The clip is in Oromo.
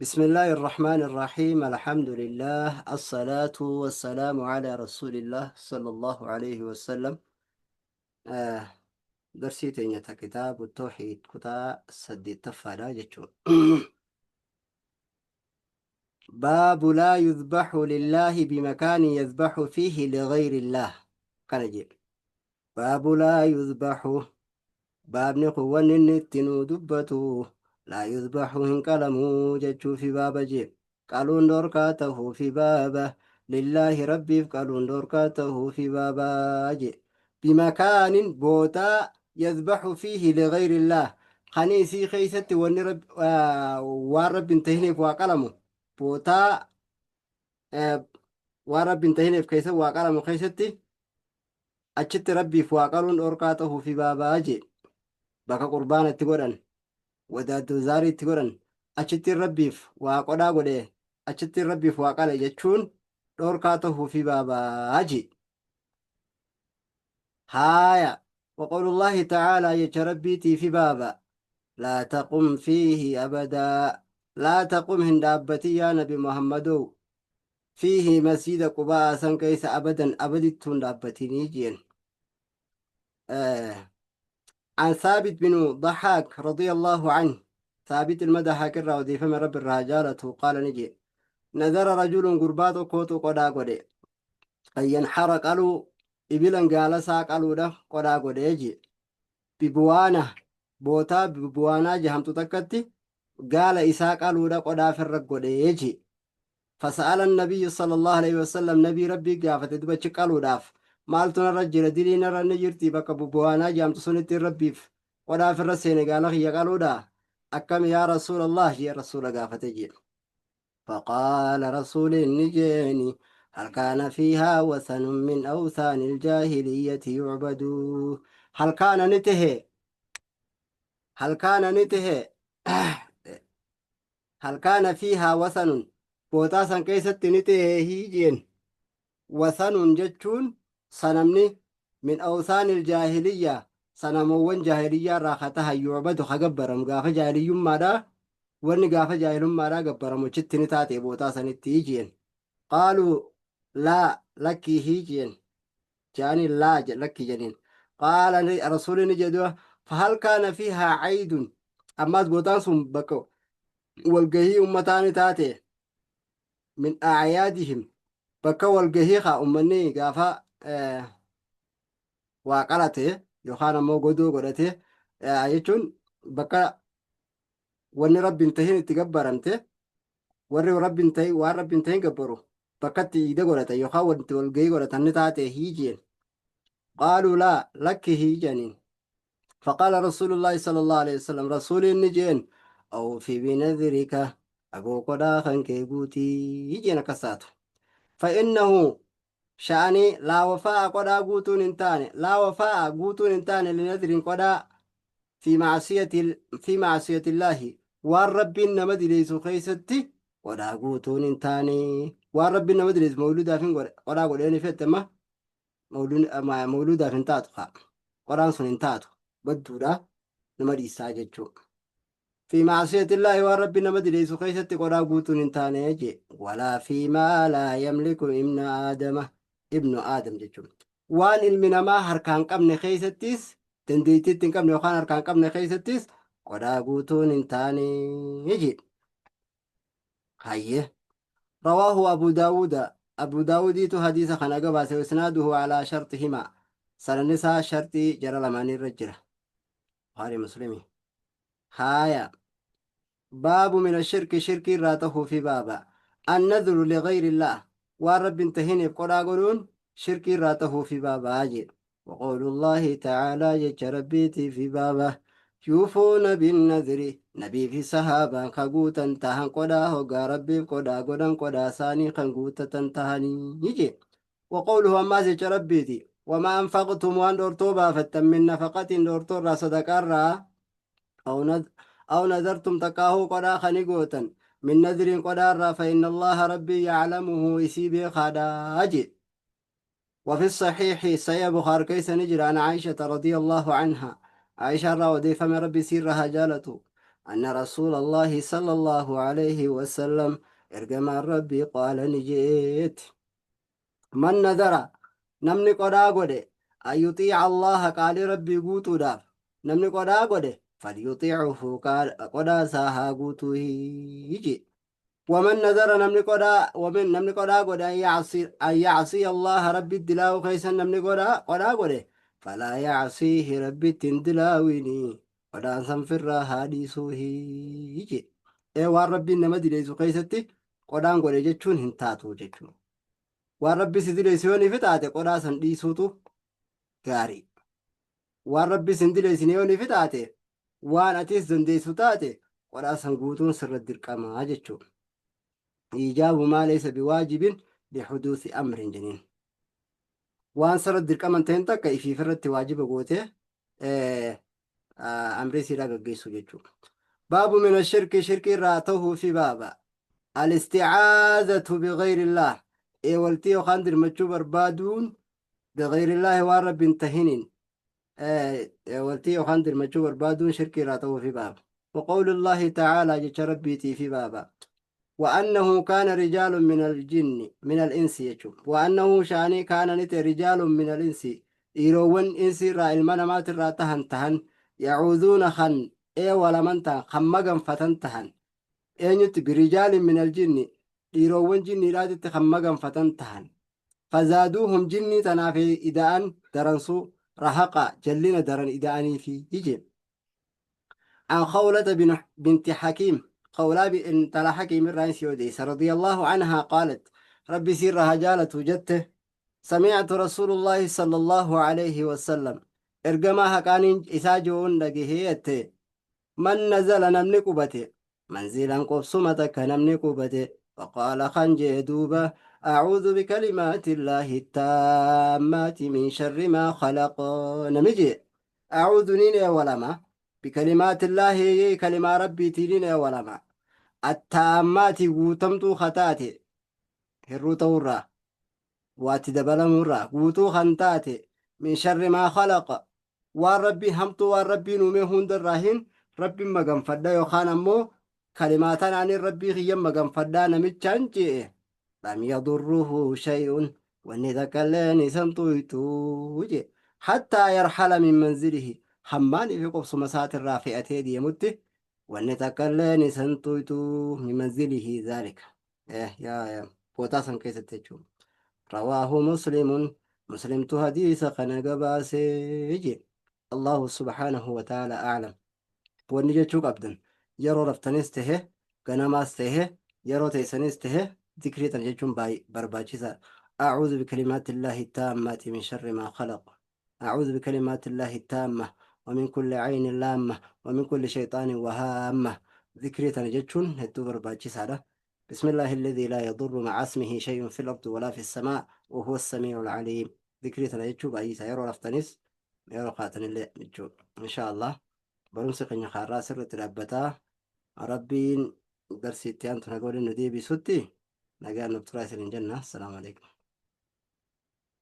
بسم الله الرحمن الرحيم، الحمد لله، الصلاة والسلام على رسول الله صلى الله عليه وسلم. آه درسي تينيا كتاب التوحيد كتا سديتفادا جتشو. باب لا يذبح لله بمكان يذبح فيه لغير الله. كان جيب باب لا يذبح. Baabni kun wanni inni itti nuu dubbatu laa yuzbaxu hin qalamu jechuufi baaba jee. Qaluun dhorkaa tahuufi baaba. Lillaahi Rabbiif qaluun dhorkaa tahuufi baaba jee. Bimakaanin bootaa yazbaxu fiihi ligayrillaah kani isii keeysatti wanni waan Rabbi hin tahiniif waa qalamu bootaa waan Rabbi hin tahiniif keessa waa qalamu keessatti achitti Rabbiif waa qaluun dhorkaa tahuufi baabaa jee. Bakka qurbaana itti godhan, wadaaddoo zaarii itti godhan, achittiin Rabbiif waa qodhaa godhe, achittiin Rabbiif waa qale jechuun dhorkaa tahuufi baabaa jee. Haaya, waqawlullaahi ta'aalaa jecha Rabbiitiifi baaba. Laa taqum fiihi abadaa. Laa taqum hin dhaabbatin yaa Nabi Muhammadoo. Fiihi masjida Quba'aa san keessa abadan abadittuu hin dhaabbatinii jeen. An Thaabit binu Dahaak radiyallahu anhu, Thaabit ilma Dahaak irraa odeeffame Rabbi irraa haa jaalatu, qaala ni jee. Nadara rajulun gurbaa tokkootu qodhaa godhe. An yanhara qaluu ibilan gaala isaa qaluudha qodhaa godhee jee. Bibuwaana bootaa bibuwaanaa jahamtu takkatti gaala isaa qaluudha qodhaa firra godhee jee. Fasa'ala nabiyyu sallallahu alaihi wasallam nabii Rabbii gaafate duba achi qaluudhaaf maaltu narra jira, dilii narra ni jirti, bakka bubuwaanaa jaamtu sunitti Rabbiif qodhaa firra seene gaala kiyya qaluudha akkami yaa rasuulallah jee rasuula gaafate jee. Faqaala rasuuliin ni jeeni hal kaana fiihaa wasanun min awsaanil jaahiliyyati yucbadu hal kaana ni tahe hal kaana ni tahe Hal kaana fiihaa wasanun bootaa san keessatti ni ta'eehii jeen. Wasanun jechuun sanamni min awsaanil jaahiliyyaa sanamoowwan jaahiliyyaa irraa ka tahan yu'badu ka gabbaramu gaafa jaahiliyyummaadhaa wanni gaafa jaahilummaadhaa gabbaramu achitti ni taate bootaa sanitti jeen. Qaaluu laa lakkii hii jeen. Jaaniin laa lakkii jedheen. Qaala rasuulli ni jedhu fahal kaana fiihaa caydun ammaas bootaan sun bakka walgahii ummataa ni taate min acyaadihim bakka walgahii kaa ummanni gaafa waa qalate yookaan ammoo godoo godhate jechuun bakka wanni rabbi hin tahin itti gabbaramte warri rabbi hin tahin waan rabbi hin tahin gabbaru bakka itti iida godhatan yookaan wanti walgahii godhatan ni taate hiijeen. Qaaluu laa lakki hiijaniin. Faqaala rasuulullaahi sallallahu alaihi wasallam rasuuliin ni jeen awfi binadhrika aboo qodhaa kan kee guutii jeen akkas taatu. Fa'innahu sha'anii laa wafaa'a qodhaa guutuun hin taane laa wafaa'a guutuun hin taane linadhrin qodhaa fi ma'asiyati fi ma'asiyatillaahi waan Rabbiin nama dileessu keessatti qodhaa guutuun hin taane. Waan Rabbiin nama dileessu mawluudaaf hin godhe qodhaa godhee ni fette amma mawluudaaf hin taatu kaa qodhaan sun hin taatu badduudha nama dhiissaa jechuu. Fi ma'asiyatillaahi waan Rabbiin nama dileessu keessatti qodhaa guutuun hin taane jee. Walaa fi maa laa yamliku ibnu aadama ibnu aadam jechuun waan ilmi namaa harkaan qabne keessattis dandeettii itti hin qabne yookaan harkaan qabne keessattis qodhaa guutuun hin taane jee. Hayyee. Rawaahu Abu Daawuda. Abu Daawudiitu hadiisa kana gabaase isnaaduhu alaa sharxihima. Sanadni isaa sharxii jara lamaanii irra jira. Bukhaarii Muslimii. Haaya. Baabu mina shirki shirkii irraa tahuufi baaba. Annadhru ligayrillaah. Waan Rabbi hin tahiniif qodhaa godhuun shirkii irraa tahuufi baabaa jedhu. Waqawlullaahi ta'aalaa jecha Rabbiitiifi baaba. Yuufuuna binnadhri Nabii fi sahaabaan ka guutan tahan qodhaa hoggaa Rabbiif qodhaa godhan qodhaa isaanii kan guuttatan tahanii jee. Waqawluhu ammaas jecha Rabbiiti. Wamaa anfaqtum waan dhoortoo baafattan min nafaqatiin dhoortoo irraa sadaqaarraa aw nadartum takkaahuu qodhaa kani gootan min nadriin qodhaarraa fa inna Allaaha Rabbii yaclamuhu isii beekaadha jee. وفي الصحيح صحيح بخار كيس نجر عن عائشة رضي الله عنها عائشة را وديفم ربي سيرها جالته. Anna Rasuulallaahi sallallaahu alayhi wasallam ergamaan Rabbii qaala ni je'eeti. Man nadara namni qodhaa godhe an yuxiica Allaaha qaalii Rabbii guutuudhaaf namni qodhaa godhe falyuxiicuhu qodhaa isaa haa guutuuhi je'e. Waman nadara namni qodhaa waman namni qodhaa godhe an yacsi an yacsiya Allaaha Rabbi dilaa'uu keessan namni godhaa qodhaa godhe falaa yacsiihi Rabbitti hin dilaawini qodhaan san firraa haa dhiisuuhi jedhe. Ee waan Rabbiin nama dileessu keessatti qodhaan godhe jechuun hin taatu jechuudha. Waan Rabbi si dileessu yoo nifi taate qodhaa san dhiisuutu gaarii. Waan Rabbi sin dileessine yoo nifi taate waan atiis dandeessu taate qodhaa san guutuun sirra dirqamaa jechuudha. Iijaabu maa laysa biwaajibin lihuduusi amrin jeniin. Waan sirra dirqama hin ta'in takka ifiif irratti waajiba gootee amrii siidhaa gaggeessuu jechuudha. Baabu mina shirki shirkii irraa ta'uu fi baaba. Al-isti'aazatu bighayrillaah eewaltii yookaan dirmachuu barbaaduun bighayrillahi waan rabbi hin tahiniin waltii yookaan dirmachuu barbaaduun shirkii irraa ta'uu fi baaba. Waqawlullaahi ta'aalaa jecha rabbiitii fi baaba. Wa'annahu kaana rijaalun minal jinni minal insi jechuun. Wa'annahu sha'anii kaana ni ta'e rijaalun minal insi dhiiroowwan insi irraa ilma namaatirraa tahan tahan yacuuduuna kan eewalaman tahan kan maganfatan tahan eenyutti birijaalin minal jinni dhiiroowwan jinniidhaatitti kan maganfatan tahan fazaaduuhum jinnii tanaaf ida'an daransuu rahaqa jallina daran ida'aniifi jee. An Khawlata binti Hakiim Khawlaa intala Hakiim irraa si odeessa radiyallahu anhaa qaalat rabbi isiirra haa jaalatu jette sami'atu rasuulullaahi sallallahu alayhi wasallam ergamaa haqaaniin isaa jo'uun dhagahee jette Man nazala namni qubate manzilan qubsuma takka namni qubate faqaala kan jee duuba a'uudhu bikalimaatillaahi taammaati min sharri maa khalaq namni jee a'uudhu niin eewalama bikalimaatillaahi kalimaa rabbiitii niin eewalama attaammaati guutamtuu kataate hirruu ta'urraa waatti dabalamuurraa guutuu kan taate min sharri maa khalaqa waan Rabbiin hamtuu waan Rabbiin uumee hunda irraahin Rabbiin maganfadha yookaan ammoo kalimaa tanaanin Rabbii kiyyan maganfadhaa namichaan je'e lam yadurruhu shay'un wanni takkalleen isan tuytuu je'e hattaa yarhala min manzilihi hammaan ifi qubsuma isaatirraa fe'atee deemutti wanni takkalleen isan tuytuu min manzilihi zaalika yaa bootaa san keessatti jechuudha. Rawaahu Muslimun Muslimtu hadiisa kana gabaasee jee. Allahu subhaanahu wa ta'ala a'lam. Wanni jechuu qabdan yeroo raftanis tahe ganamaas tahe yeroo teessanis tahe zikrii tana jechuun baay'ee barbaachisaadha. A'uudhu bikalimaatillaahi taammaati min sharri maa khalaq. A'uudhu bikalimaatillaahi taamma wa min kulli aynin laamma wa min kulli shayxaanin wahaamma. Zikrii tana jechuun hedduu barbaachisaadha. Bismillaahi alladhii laa yadurru ma'a ismihi shay'un fil ardi walaa fis samaa wa huwa as-samii'ul aliim. Zikrii tana jechuu baay'isa yeroo raftanis yeroo kaatanillee jechuudha. Inshaa Allah barumsi keenya kaarraa sirriitti dhaabbataa. Rabbiin darsii itti aantu nagaa waliin nu deebisutti nagaan nuuf turaa isiniin jenna. Assalaamu alaikum.